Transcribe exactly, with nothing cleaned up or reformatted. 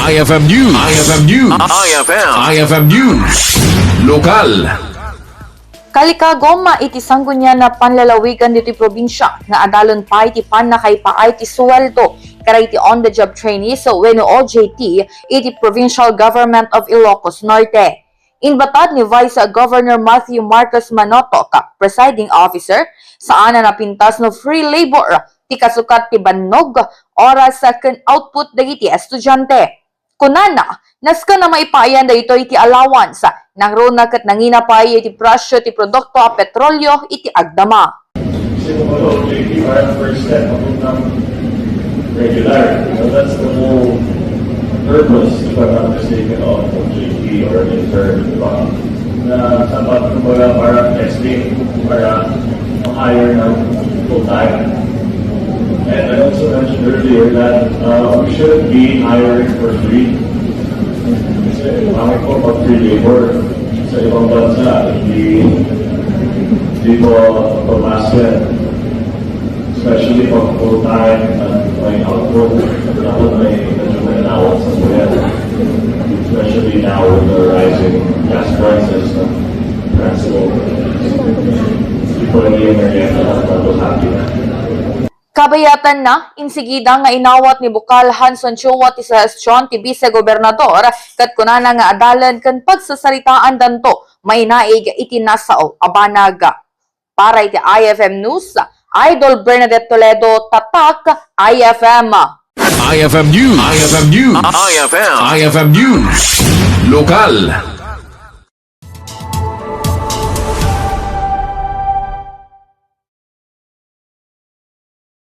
I F M News. I F M News. I F M. I F M News. Lokal. Kalikagom iti Sanggunian a Panlalawigan ditoy probinsia nga adalen pay ti pannakaipaay ti suweldo kadagiti on-the-job trainees wenno O J T iti Provincial Government of Ilocos Norte. Inbatad ni Vice Governor Matthew Marcos Manotoc, Presiding Officer, saan a napintas no free labor ti kasukat ti bannog, oras, ken output dagiti estudiante. Kunana, nasken a maipaay daytoy ti allowance, nangruna ket nangina pay iti presio ti produkto a petrolio iti agdama. Kasi kung ano, J P parang first step papuntang regular. So that's the whole purpose, if I'm not mistaken, of J P or an intern, di ba? Na dapat, kumbaga, parang testing para ma-hire ng full-time. And I also mentioned earlier that uh, we shouldn't be hiring for free. Kasi pangit po pag free labor sa ibang bansa, hindi, hindi po pumasok yan. Especially pag full-time at may output, dapat may medyo may allowance sa buwan. Especially now with the rising gas prices, no? Transport. People in the area dapat happy na. Kabayatanna, insigida nga inawat ni Bokal Hanson Chua ti suhestion ti Vice Gobernador ket kunana nga adalen ken pagsasaritaandanto mainaig iti nasao a banag. Para iti I F M News, Idol Bernadette Toledo, Tatak, I F M. I F M News. I F M News. I F M. I F M News. Lokal.